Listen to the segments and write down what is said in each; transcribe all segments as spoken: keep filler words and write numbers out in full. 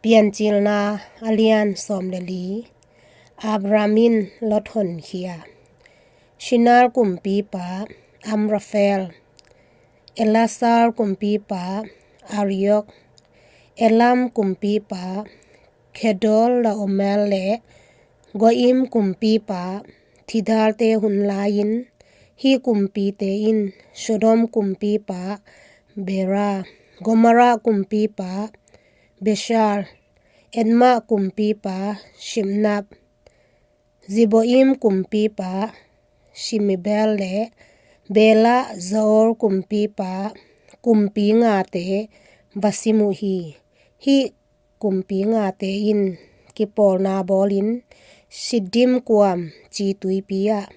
Piancilna a lian sawm le li. Abram in Lot honkhia. Shinar kumpipa Amrafel, Elasar kumpipa Ariok, Elam kumpipa Kedor Laomer le Goim kumpipa Tidal te hun lai-in, hih kumpite in Sodom kumpipa Bera, Gomorrah kumpipa Beshar, Edma kumpipa Shibnab, Ziboim kumpipa Shimibel le Bela Zaor kumpipa kumpi ngate va sim uh hi. Hih kumpi ngate in kipawlna bawlin Siddim kuam ci tuipi ah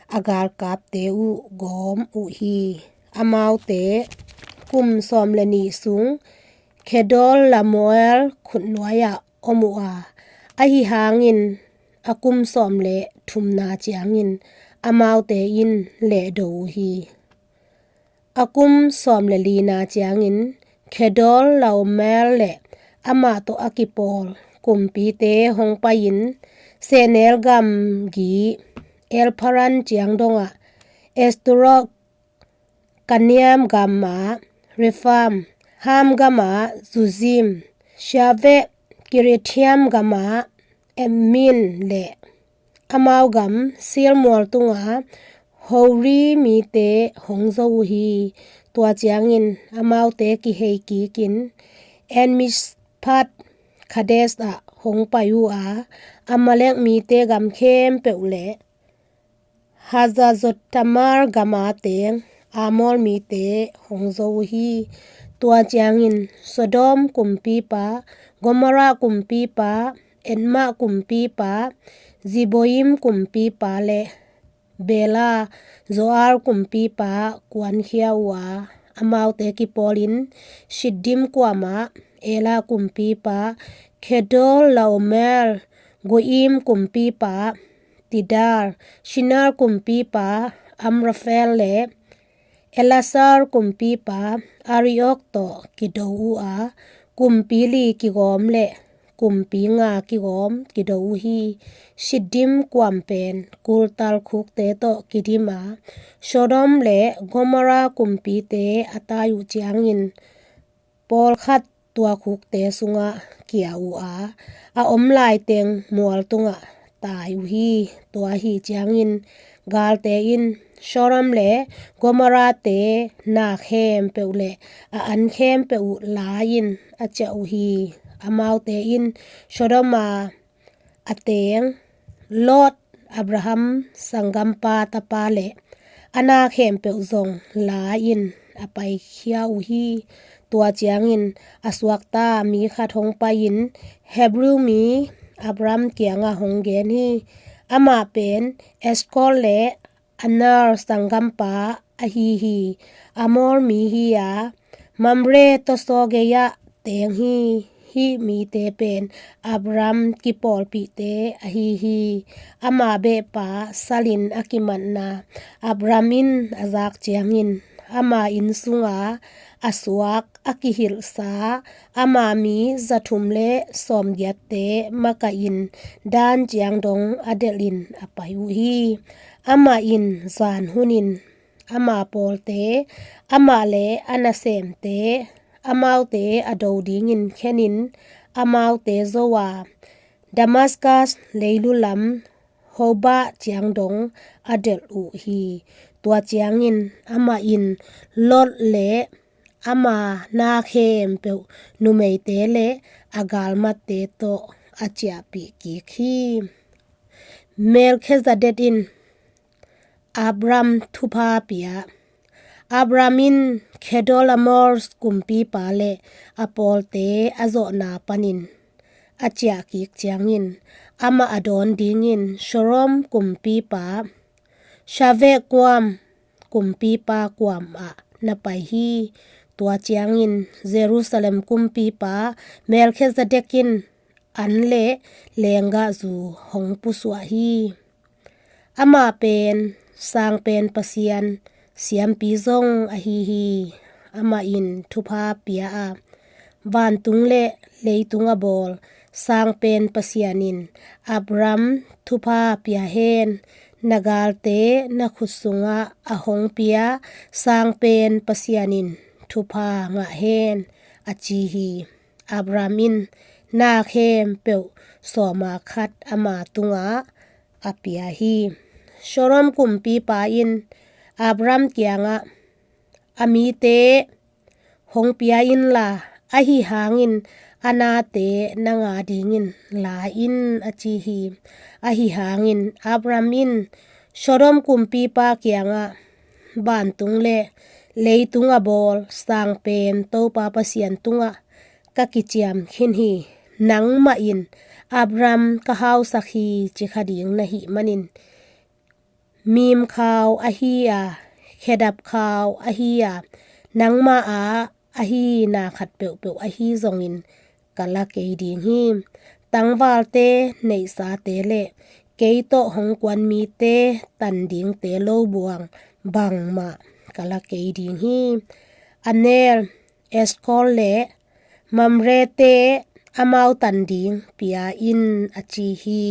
a galkapte uh gawm uh hi. Amaute kum sawm le nih sung Kedor Laomer khutnuai ah om uh a, ahi hangin a kum sawm le thumna ciangin amaute in lehdo uh hi. A kum sawm le lina ciangin Kedor Laomer le amah tawh a kipawl kumpite hong pai-in sehnel gamgi Elparan ciang dongah Estorot, Karnaim gamah Refaim, Ham gamah Zuzim, Shaveh, Kirithaim gamah Admin le amau gam Seir mual tungah Hori mite hong zo uh hi. Tua ciangin amaute kihei kikin En-mishpat Kadesh ah hong pai uh a, Amalek mite gam khempeuh le Hazazontamar gama teng Amor mite hong zo uh hi. Tua ciangin Sodom kumpipa, Gomorrah kumpipa, Edma kumpipa, Ziboim kumpipa le Bela Zoar kumpipa kuankhia uh a, amaute kipawlin Siddim kuamah Ela kumpipa Kedor Laomer, Goim kumpipa Tidal, Shinar kumpipa Amrafel le Elasar kumpipa Ariok tawh kido uh a, kumpi li kigawm le kumpi nga kigawm kido uh hi. Siddim kuam pen kultal khukte tawh kidim a, Sodom le Gomorrah kumpite a tai uh ciangin pawlkhat tua khukte sungah kia uh a, a om laiteng mual tungah tai uh hi. Tua ahi ciangin galte in Sodom le Gomorrah te na khempeuh le a an khempeuh uh la-in a ciah uh hi. Amaute in Sodom a a teng Lot, Abraham sanggampa tapa le a na khempeuh zong la-in a paikhia uh hi. Tua ciangin a suakta mi khat hong pai-in Hebrew mi Abram kiangah hong gen hi. Amah pen Eshkol le Aner sanggampa ahi hi. Amor mi hi a, Mamre tawsaw gei-ah teng hi. Hih mite pen Abram kipawlpihte ahi hi. Ama behpa salin a kimatna Abram in a zak ciangin ama inn sunga a suak a kihilhsa ama mi zathum le sawmgiatte makaihin Dan ciang dong a delhin a pai uh hi. Amah in zan hunin ama pawlte, amah le a nasemte, amaute a do dingin khenin amaute zo a, Damaskas leilu lam Hobah ciang dong a delh uh hi. Tua ciangin amah in Lot le ama na khempeuh numeite le a galmatte tawh a ciahpih kik hi. Melkhizedek in Abram thupha pia. Abram in Kedorlaomer kumpipa le a pawlte a zawhna panin a ciah kik ciangin amah a dawn dingin Sodom kumpipa Shaveh kuam kumpipa kuamah na pai hi. Tua ciangin Jerusalem kumpipa Melkhizedek in an le lenggahzu hong pusuah hi. Amah pen sangpen Pasian siampi zong ahi hi. Amah in thupha pia a, Vantung le leitung a bawl Sangpen Pasian in Abram thupha pia hen. Na galte na khut sungah a hong pia Sangpen Pasian in thupha ngah hen, a ci hi. Abram in na khempeuh sawma khat ama tungah a pia hi. Sodom kumpipa in Abram kiangah, a mite hong pia inla, ahi hangin a nate nang a dingin la in, a ci hi. Ahi hangin Abram in Sodom kumpipa kiangah, vantung le leitung a bawl Sangpen Topa Pasian tungah ka kiciam khin hi. Nangmah in Abram ka hausak hi, ci kha ding na hih manin, mim khau ahi a, khedap khau ahi a, nangma a ahi na khat peuhpeuh ahi zongin ka la kei ding hi. Tangvalte neihsate le kei tawh hong kuan mite tan dingte lo buang bangmah ka la kei ding hi. Aner, Eskol le Mamrete amau tan ding pia in, a ci hi.